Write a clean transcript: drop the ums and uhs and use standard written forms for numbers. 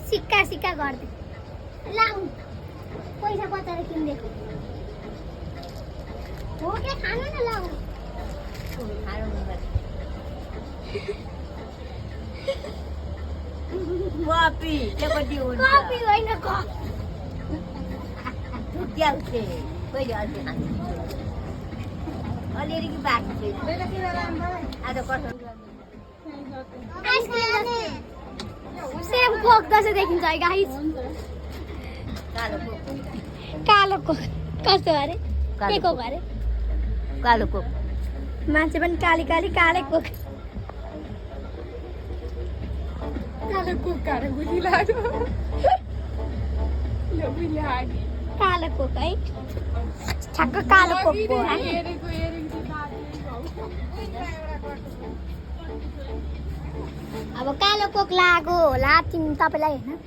सिक्का सिक्का गर्दै लाऊ पैसा बचाएर किनिदिएको हो क्या खानु न लाऊ कॉफी चपटी हो कॉफी होइन कप क्या उठे पहिले अलि खान्छ अलिअलि कि बाँकी छ आज कसो सेम कोक जस्तो देखिन्छ है गाइस कालो कोक कालो कोक कस्तो अरे के कोक अरे कालो कोक मान्छे पनि काली काली कालै कोक कालो कोक खाएर बुझी लाग्यो यो बुझी लाग्यो कालो कोक है ठ्याक्क कालो कोक हो है हेरेको अब कालो कोक लाग्यो होला तपाईँलाई होइन